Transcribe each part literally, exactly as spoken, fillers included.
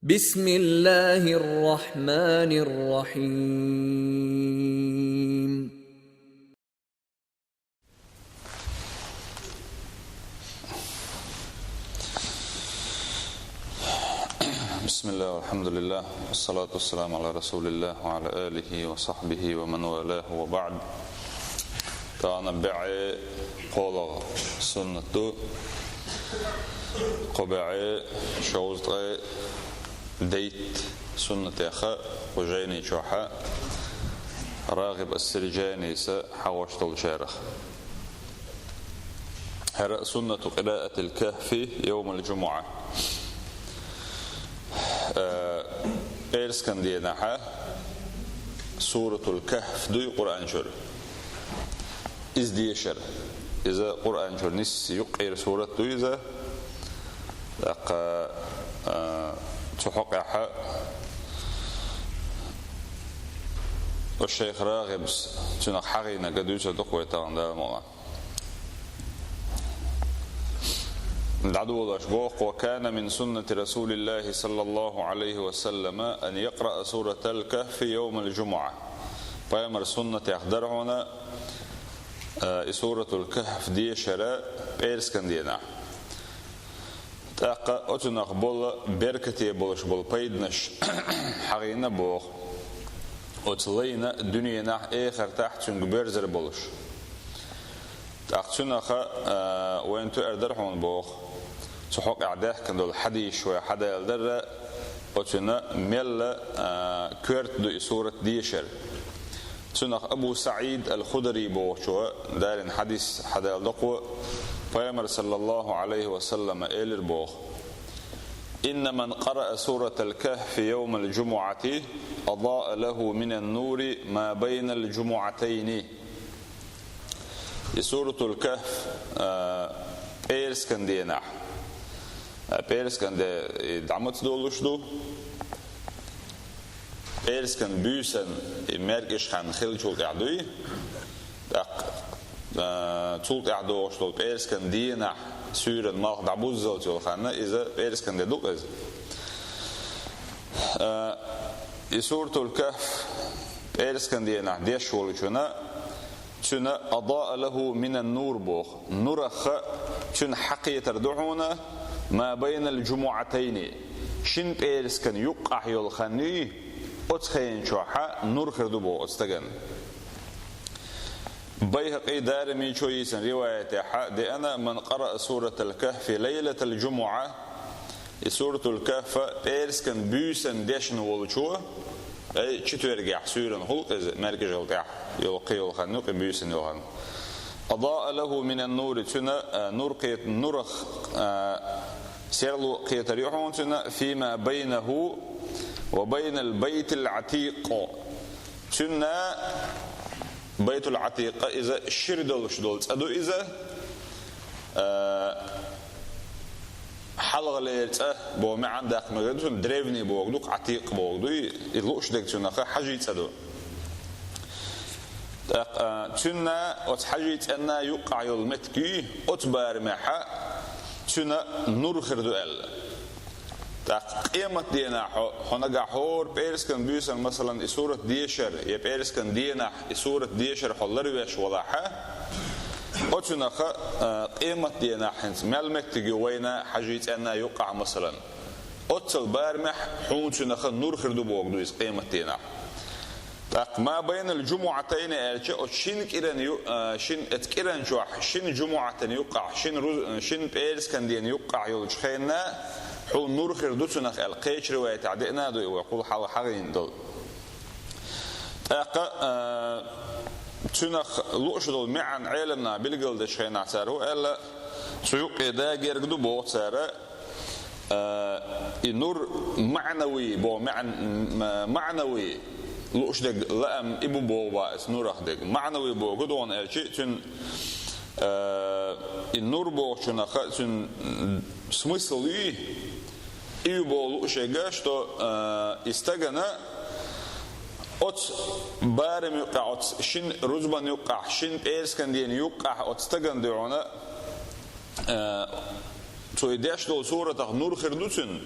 بسم الله الرحمن الرحيم. بسم الله والحمد لله والصلاة والسلام على رسول الله وعلى آله وصحبه ومن والاه وبعد. Тахана бӀаь кхоалагӀа суннат ду. Кхо бӀаь шовзткъеи дейтта суннатех кху жайни чохь РагӀиб ас-Сиржанийс хьагӀош долчарех. ХӀара суннату къираатил Кахфи йовмал жумуӀа. Э, пӀераскан денахь Суратул Кахф дуй Къуръан чуьра. Иза дешар. Иза Къуръан чуьра нисса юккъера сурат ду иза. ТӀаккха, а, цу хьокъехь шайх РагӀибс цунах хьагӀийнарг дуьйцур ду-кх вай тахана, Дала мукъ лахь. ДӀадолош боху: «وكان من سنة رسول الله صلى الله عليه وسلم أن يقرأ سورة الكهف يوم الجمعة». Пайхамар суннатех дара хьуна, а, и Суратул Кахф дешар пӀераскан денахь. ТӀаккха оцунах болу беркате болуш болу пайданаш хьагӀийна боху. Оцу лайна дуьненахь, эхартахь цуьнга боьрзар болуш. ТӀаккха цунаха, а, вайн тоьар дара хьуна боху. Цу хьокъехь даьхкина долу хьадисаш вай хьадаьлла дара, оцуьнан мелла, а, коьрта ду и сурат дешар. Цунах Абу СаӀид ал-Худри бохучо далийна хьадис хьадаьлла ду-кх, Пайхамар, саллаллаху Ӏалайхи ва саллама, элира боху: «إن من قرأ سورة الكهف يوم الجمعة أضاء له من النور ما بين الجمعتين». И Суратул Кахф, а, пӀераскан денахь. А, пӀераскан де, и дӀа маца долуш ду? ПӀераскан буьйсан и маьркӀаж хан хиллачул тӀаьхьа дуй. ТӀаккха, а, цул тӀаьхьа догӀуш долу пӀераскан денахь суьйранна малх дӀабуззалц йолу хан, иза пӀераскан де ду-кх иза. А, и Суратул Кахф пӀераскан денахь деш волчунна, цуьнан «أضاء له من النور» боху. Нурах цуьнан хьакхетар ду хьуна, «ما بين الجمعتين». Шина пӀераскан юккъахь йолу хан юй, оцу хенан чохь нур хир ду боху оцу стагана. Байхакъи, Даримичо йийцина риваятехь деана: «من قرأ سورة الكهف ليلة الجمعة». И Суратул Кахф пӀераскан буьйсан дешна волчо, ай, четвергехь суьйранна хуьлу-кх иза, маьркӀажал тӀехь йолу кхин йолу хан ю-кх и буьйсан йолу хан. «أضاء له من النور», цуьнан, а, нур кхет-, нурах, а, серло кхетар ю хьуна цуьнан, «فيما بينه وبين البيت العتيق». Цуьнан Байтул Ӏатикъ, иза шира долуш долу цӀа ду иза. А, хьалхалера цӀа боху маьӀна даккха мегар ду, цунна древний боху ду, Ӏатикъ боху ду, и лууш дерг цунах хьажий цӀа ду. ТӀаккха, а, цуьнан оцу хьажий цӀенна юккъахь йолу меттиг юй, оцу барамехь цуьнан нур хир ду аьлла. ТӀаккха къематденахь хьо, хьо нагахь хӀора пӀераскан буьйсанна, масалан, и сурат дешар, я пӀераскан денахь и сурат дешар хьо ларвеш валахь, оцунах, а, къематденахь хӀинца мел меттиг ю вайна хьажий цӀенна юккъахь, масалан. Оццал барамехь хьуна цуьнах нур хир ду боху ду иза къематденахь. ТӀаккха «ما بين الجمعتين» аьлча, оцу шина кӀиран ю-, а, шин, оцу кӀиран чохь, шина жумуӀатан юккъахь, шина руз-, шина пӀераскан дена юккъахь йолчу хенна хьуна нур хир ду цунах аьлла, кхечу риваятехь деана а ду и вай кхул хьалха хьагӀийна долу. ТӀаккха, а, цунах лууш долу маьӀна Ӏеламнаха билгалдечу хенахь цара хӀун аьлла, цу юккъе да герга ду боху цара, а, и нур маънавий бо, маън-, м-, маънавий лууш дерг лаам и бу боху бац нурах дерг. Маънавий боху ду хьуна аьлча, цуьнан, а, и нур бохучунах цуьнан смысл юй, и ю боху лууш дерг, что, а, и стагана оцу барам юккъехь, оцу шин рузбан юккъехь, шин пӀераскан дена юккъехь оцу стагана дуьхьуна, а, цо и деш долу суратах нур хир ду цуьнан.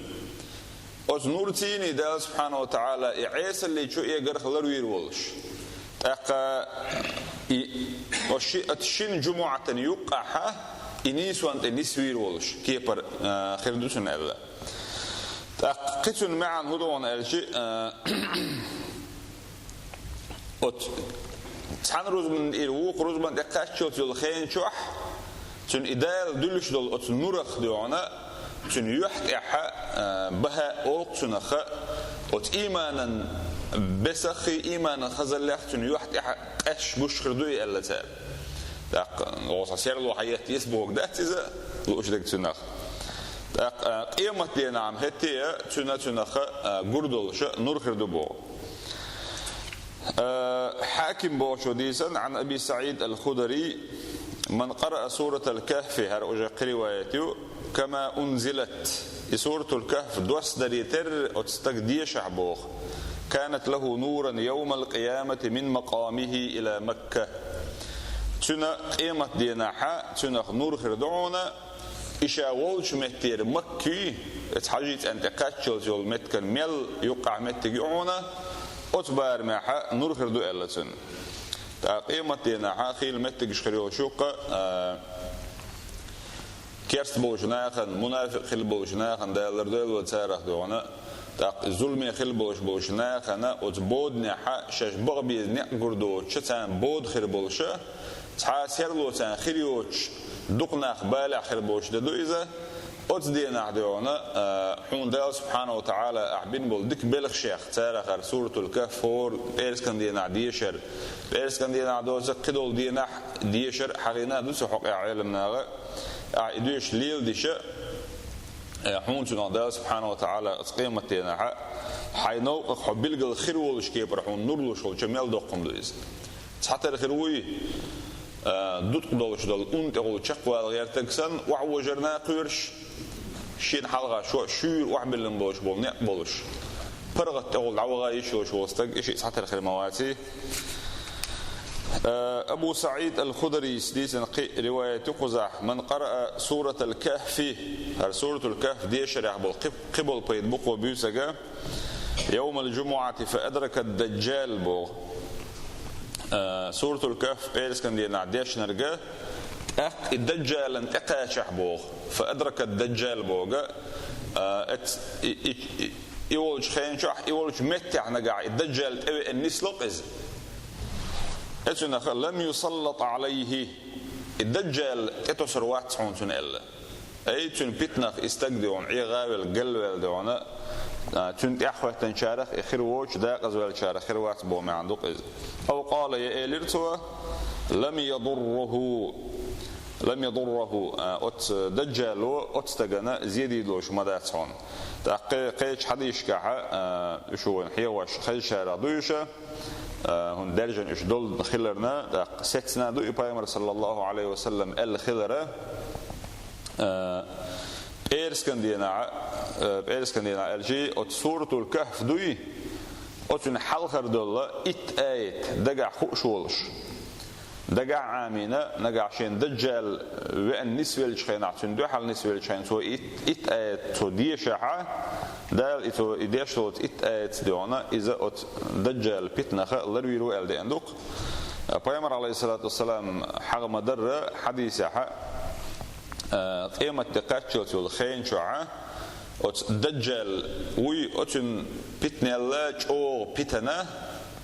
Оцу нур цӀийнан Дала субхьанаху ва таӀала и Ӏесаллин чу эгарх ларвийр волуш. ТӀаккха и, оцу ши-, оцу шина жумуӀатан юккъахьа и нийсонан тӀе нисвийр волуш кепара, а, хир ду цуьнан аьлла. ТӀаккха кхин цуьнан маьӀна хӀун ду аьлча, а, оцу цхьана рузбанна тӀера вукху рузбанна тӀе кхаччалц йолу хенан чохь, цуьнан и Дала дуьллуш долу оцу нурах дуьхьал, цуьнан юьхь тӀехь, а, баха олу цунах, оцу ийманан бесах, ийманан хазаллех цуьнан юьхь тӀехь къаьсташ гуш хир ду и аьлла цара. ТӀаккха, оха серло хьаетта еза бохург дац иза, лууш дерг цунах. ТӀаккха, а, къематдийнахь-м хӀетте а цуьнан, цунах, а, гур долуш нур хир ду боху. Э, Хьаким бохучо дийцина, Ӏан Аби СаӀид ал-Худари, ман къараа суратал Кахфи, хӀара уже кхин риваят ю, кама унзилат. И суратул Кахф доссадаре терра оцу стага дешахь боху. Канат лаху нуран йовмал къиямати мин макъамихи ила Макка. Цуьнан къематдийнахьа цуьнах нур хир ду хьуна, и ша волчу меттера Маккий, эца хьажий цӀен тӀе кхаччалц йолу меттиган мел юккъахь меттиг ю хьуна, оцу барамехьа нур хир ду аьлла цуьнан. ТӀаккха къематдийнахьа хийла меттигаш хир йолчу юккъа, а, керст болчу нахана, мунафикъ хила болчу нахана Дала лардойла царах дуьхьал, тӀаккха зуламе хила болуш болчу нахана оцу боданехьа шаьш бакъ беза некъ гур доцуша царна бода хир болуша, цхьа серло царна хир йоцуш, дукха нах балехь хир болуш де ду иза. Оцу денахь дуьхьал, а, хьуна Дала субхьанаху ва таӀала ахь бина болу дика белхашех, царах хӀара суратул Кахф хӀора, пӀераскан денахь дешар, пӀераскан денахь доцург кхидолу денахь дешар хьахийна ду цу хьокъехь Ӏеламнаха, ахь и доьшуш леладиша, э, хьуна цунах Дала субхьанаху ва таӀала оцу къематденахьа хьайн новкъах хьо билггал хир волуш кепара хьуна нур луш волча мел доккхун ду иза. Цхьатера хир вуй, а, дуткъа долуш долу ун тӀехула чекхвала гӀертарг санна, охьавожарна кхоьруш, шена хьалха шо шуьйра охьабиллина болуш болу некъ болуш, паргӀат тӀехула дӀаваха йиш йолуш волу стаг, и шиъ цхьатера хир ма ваций. А, Абу СаӀид ал-Хударийс дийцина кхин риваят ю кхузахь, ман къараа суратал Кахфи, хӀара суратул Кахф дешарехь болу кхи-, кхиболу пайда бу кхо буьйсага, йовмал жумуӀати фа адракад даджал боху. А, суратул Кахф пӀераскан денахь дешнарга, тӀаккха и даджалан тӀекхачахь боху, фа адракад даджал боху, а, эц-, и, и, и, и волчу хенчохь, и волчу меттехь нагахь и даджал тӀевеана нисло-кх иза. Эцунах лам юсаллат Ӏалайхи, и даджал тӀетосур вац хьуна цуьнан аьлла. Ай, цуьнан питанах и стаг дуьхьал, Ӏехавелла, галвелла дуьхьал, а, цуьнан тӀаьхьахӀоьттинчарах и хир воцуш, декъазвеллачарах хир вац боху маьӀна ду-кх иза. Ав къала, я элира цо, лам ядурруху, лам ядурруху, а, оцу даджало оцу стагана зе дийр долуш ма дац хьуна. ТӀаккха кхечу хьадисашкахьа, а, уьш вайна хьехош хезачарах ду уьш, а, хӀунда даьржина уьш долу хиларна, тӀаккха сецна ду и Пайхамар, саллаллаху Ӏалайхи ва саллам, аьлла хилара, а, пӀераскан денахь, а, пӀераскан денахь аьлчи, оцу суратул Кахф дуй, оцунна хьалхара долу итт аят дагахь хууш волуш. Дагахь Ӏамийна, нагахь шен даджал веана нисвеллачу хенахь, цуьнан дуьхьал нисвеллачу хенахь, цо итт, итт аят цо дешахьа, Дала и цо и деш долчу итт аятца дуьхьал, иза оцу даджал питанаха ларвийр ву аьлла деана ду-кх. Пайхамар, Ӏалайхиссалату вассалам, хьагӀ ма-дарра хьадисехьа, а, къематде кхаччалц йолу хенчохьа, оцу даджал вуй, оцуьнан питанелла чӀогӀа питана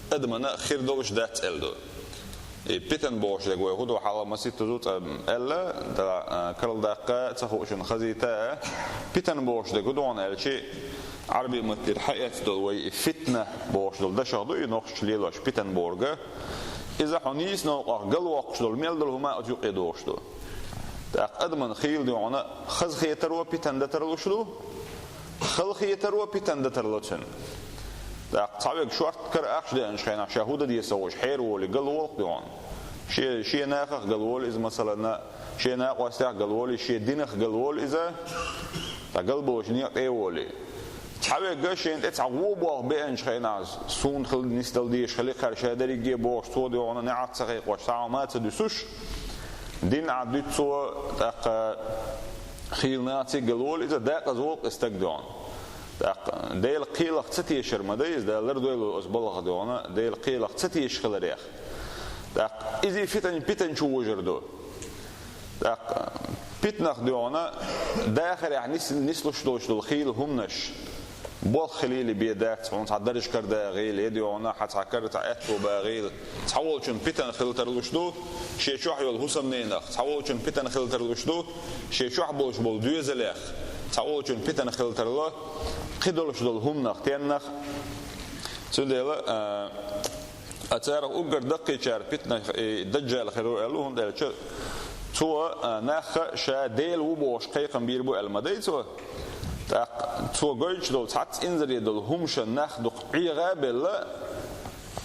адамана хир долуш дац аьлла ду. И питан бохуш дерг вай хӀун ду хьалха маситтаза цкъа аьлла, тӀаккха, а, карладаккха ца хуучунна хазийта а. Питан бохуш дерг хӀун ду хьуна аьлчи, Ӏарбийн маттера хьаэцна долу вай и фитна бохуш долу дашах ду и нохчаша лелош питан бохург. Иза хьо нийса новкъахь галвоккхуш долу мел долу хӀума оцу юкъе дохуш ду. ТӀаккха адаман хийла дуьхьал хазахетаро питан дан тарлуш ду, халахетаро питан дан тарло цуьнан. ТӀаккха цхьаверг шорта кара ахча деанчу хенахь ша хӀун дан деза ца хууш хьераволий, галволу-кх дуьхьал. Шен, шен нахах галволу иза, масалана, шен накъостех галволий, шен динах галволу иза, ткъа галболчу некъа тӀе а волий. Цхьаверг шена тӀе цхьа вон болх беанчу хенахь, суна хила нисдала дезаш хили кхара ша дерриге а бохуш, цо дуьхьал неӀалт ца кхайкхош, цхьа хӀума а ца дуьсуш, дин Ӏад дуьту цо, тӀаккха хийла нахаца а галволу иза, декъаза волу-кх и стаг дуьхьал. ТӀаккха Делан кхелах ца тешар ма дай иза, Дала лардойла оцу балхах дуьхьал, Делан кхелах ца тешаш хиларех. ТӀаккха иза фитан, питан чу вожар ду. ТӀаккха питанах дуьхьал дахарехь нис-, нислуш долуш долу хийла хӀуманаш, болх хилийла бен дац, хьуна цхьа дарж карадагӀийла, я дуьхьал хьан цхьа кара цхьа аьтто багӀийла, цхьаволчун питан хила тарлуш ду, шен чохь йолу хӀусамненах, цхьаволчун питан хила тарлуш ду, шен чохь болуш болу доьзалех, цхьаволчун питан хила тарло, кхидолуш долу хӀуманах, теннах. Цундела, а, а царах уггар даккхийчара питанах и Даджал хир ву аьлла, хӀунда аьлча цо, а, нахха ша Дела ву бохуш кхайкхам бийр бу аьлла ма дай цо. ТӀаккха цо гойтуш долу цхьацца инзаре долу хӀуманаш нах дукха ӀегӀа а белла,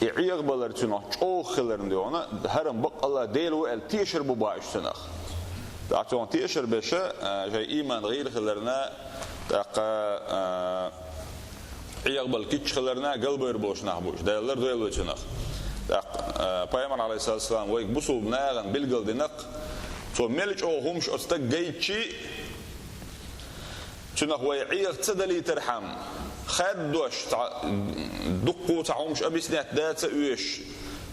и ӀегӀабалар цуьнах чӀогӀа хиларна дуьхьал, хӀара-м баккъалла Дела ву аьлла тешар бу боху уьш цуьнах. ТӀаккха цунах тешар беш, а, шайн ийман гӀийла хиларна, тӀаккха, а, ӀегӀабала кийча хиларна галбевр болуш нах бу уьш, Дала лардойла вай цуьнах. ТӀаккха, а, Пайхамар, алейхиссалату вассалам, вайга бусулба нахана билгал динарг, цо мел чӀогӀа хӀуманаш оцу стага гайтчи, цуьнах вай Ӏеха ца далийтархьама, хаддош, цхьа, дуккха цхьа хӀуманаш объяснять дан ца оьшуш,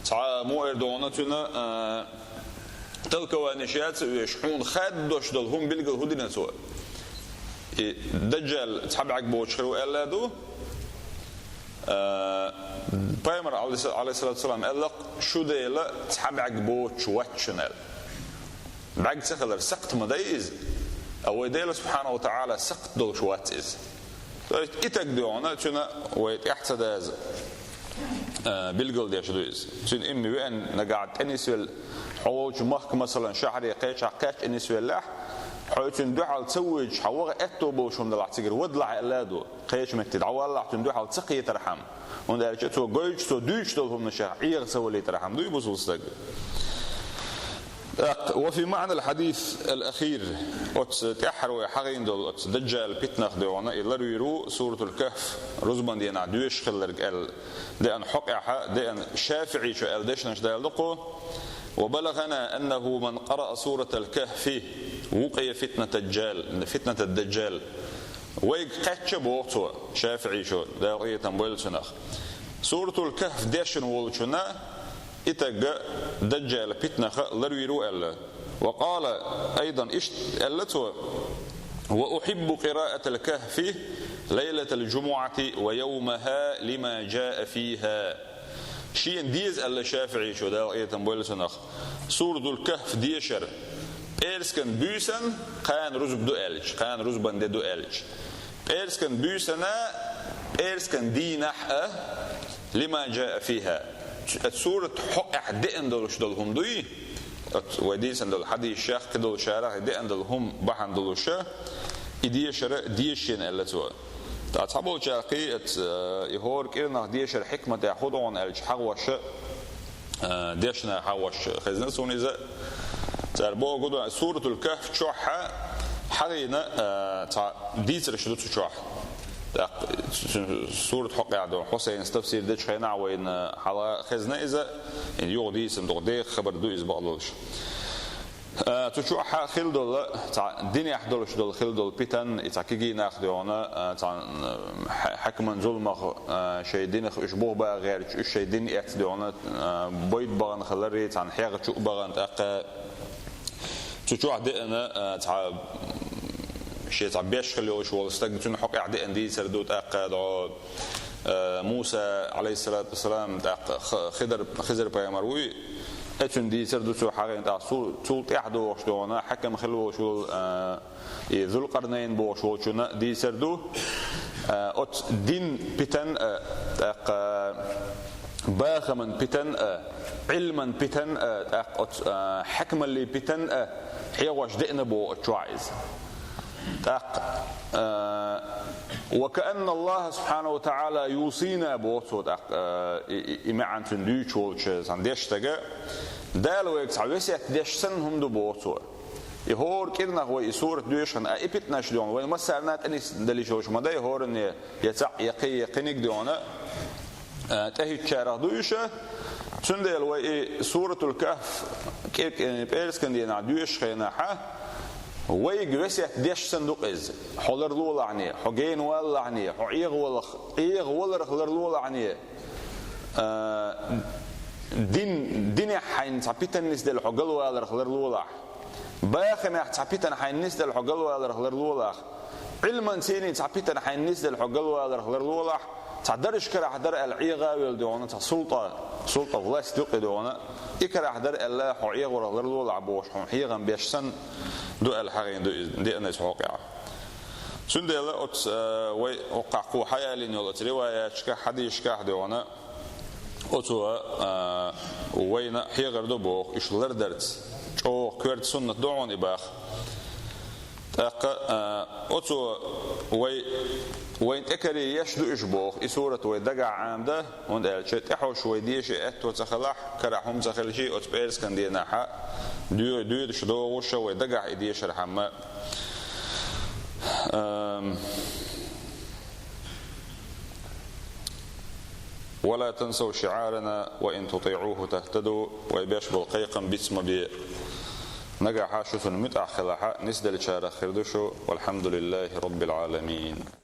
цхьа муэр дона цуьнан, а, толкованеш ян ца оьшуш, хьуна хаддош долу хӀума билгал хӀун дина цо? И Даджал цхьа бӀаьрг боцуш хир ву аьлла ду. А, Пайхамар, алейхиссалату вассалам, аьлла, шу Дела цхьа бӀаьрг боцуш вац шуна аьлла. БӀаьрг ца хилар сакхт ма дай иза, а вай Дела субхьанаху ва таӀала сакхт долуш вац иза. То есть и таг дуьхьал цуьнан вай тӀаьхьа ца даза, а, билгал деш ду иза. Цуьнан имма веана нагахь тӀенисвелла, хьо волчу махка, масалан, шахьаре кхечахь кхаьчча нисвеллехь, хьо цуьнан дуьхьал ца воьдуш, хьан ваха аьтто болуш хӀума далахь, цигара вадалахь аьлла а ду. Кхечу метте дӀаваллахь, цуьнан дуьхьал ца кхетархьама. ХӀунда аьлча цо гойтуш, цо дуьйцуш долу хӀуманашех Ӏеха ца валийтархьама дуй бусулба стаг. ТӀаккха, ва фи маӀнал хьадис ал-ахир, оцу тӀаьххьара вай хьахийна долу оцу Даджал питанах дуьхьал и ларвийр ву Суратул Кахф, рузбан дийнахь доьшуш хилларг аьлла, деана хьокъехьа, деана ШафиӀичо аьлла дешнаш далла ду кху: «Ва балагӀана аннаху ман къараъа суратал Кахфи вукъия фитнатад Даджал, фитнатад Даджал». Вайга кхаьчча боху цо, ШафиӀичо, Дала къинхетам бойла цунах. Суратул Кахф дешна волчунна и таг Даджала питнаха ларвийр ву аьлла. Ва къала айдан, иштта аьлла цо: «Ва ухиббу къираатал Кахфи лайлатал джумуати ва явмаха лима джаа фиха». Шена деза аьлла ШафиӀичо, Дала къинхетам бойла цунах, Суратул Кахф дешар, пӀераскан буьйсанна, кхана рузба ду аьлча, кхана рузбан де ду аьлча, пӀераскан буьйсанна, пӀераскан дийнахь а, лима джаа фиха. Ц-, сурат хьокъехь деана долуш долу хӀума дуй, оцу вай дийцина долу хьадисех, кхидолчарах и деана долу хӀума бахьана долуша, и дешара дешина аьлла цо. Ткъа цхьаболчара кхин а, э, и хӀора кӀирнах дешар хьикматехь хӀун ду хьуна аьлча, хьахош, э, дешна хьахош хезна суна иза. Цара боху ду, Суратул Кахф чохь хьахийна, э, цхьа дийцарш ду цу чохь. ТӀаккха цу, цу сурат хьокъехь долу Хьусайнас тафсир дечу хенахь вайна хьала хезна иза, и юха дийцина дукха деха хабар ду иза бакъдолуш. А, цу чохь хила долу, цхьа динехь долуш долу, хила долу питан, и цхьа кегий нах дуьхьал, а, цхьа, м, хьа-, хьаькаман зуламах, а, шайн динах уьш бух бан гӀерташ, уьш шайн дин эцна дуьхьал, а, бойда бахана хилар, цхьана хьегӀа чу а бахана, тӀаккха цу чохь деана, а, цхьа, шен цхьа беш хила йолуш волу стаг, цуьнан хьокъехь деана дийцар ду, тӀаккха дӀо, а, Муса, алейхиссалату вассалам, тӀаккха Х-, Хидар, Хизар пайхамар вуй, Э, цуьнан дийцар ду цо хьахийна, тӀаккха цу-, цул тӀаьхьа догӀуш дуьхьал, хьаькам хила волуш волу, а, и Зулкъарнайн бохуш волчунна дийцар ду. А, оцу дин питан а, тӀаккха бахаман питан а, Ӏилман питан а, тӀаккха оцу, а, хьаькамаллин питан а хьехош деана боху оцу чохь иза. ТӀаккха, а, «Ва каанна Аллаха субхьанаху ва таӀала юсина», боху цо тӀаккха, а, и, и, и маьӀна цуьнан дуьйцуш волчу цхьана дешна стага, Дала вайга цхьа весет деш санна хӀума ду боху цо. И хӀора кӀирнах вай и сурат доьшуш хилла, а и питанаш дуьхьал, вайн массарна а тӀе нисдала йиш йолуш ма дай, хӀоранна я цхьаъ, я кхин, я кхиниг дуьхьал, а, тӀехӀиттачарах ду уьш. Цундела вай и Суратул Кахф кӀир-, кӀир-, пӀераскан дийнахь доьшучу хенахь, Вайга весет деш санна ду-кх иза. Хьо ларлолахьане, хьо гена валлахьане, хьо эгӀавалах-, эгӀаваларх ларлолахьане, а, дин, динехь хьайна цхьа питана нисделла хьо галваларх ларлолахь. Бахамехь цхьа питана хьайна нисделла хьо галваларх ларлолахь. Ӏилманций цхьа питана хьайна нисделла хьо галваларх ларлолахь. Цхьа дараш карахь дара аьлла эгӀавелла догӀана, цхьа султӀа, султӀа власть ю-кх и догӀана. И карахь дара аьлла хьо эгӀаварх ларлолахь бохуш хьуна хьехам беш санна ду аьлла хьахийна ду иза, деана иза хьокъехь. Цундела оцу, а, вай оккхахь кху хьаяьллина йолу оцу риваяташкахь, хьадисашкахь а догӀана, оцо, а, вайна хьехар ду боху, уьш лардарца, чӀогӀа коьрта суннат ду хьуна и баха. ТӀаккха, а, оцо вай, вайна тӀекаре еш ду уьш боху, и сурат вай дагахь Ӏамадан, хӀунда аьлча тӀехьожуш вай деши аьтто ца хилахь, карахь хӀума ца хилчий, оцу пӀераскан дийнахьа доь-, доьдуш догӀуш вай дагахь и дешархьама. Ам, «ولا تنسوا شعارنا وإن تطيعوه تهتدوا», вай беш болу кхайкхам бицма бе. Нагахьа шу цунна муьтӀахь хилахьа, нисделлачарах хир ду шу. والحمد لله رب العالمين.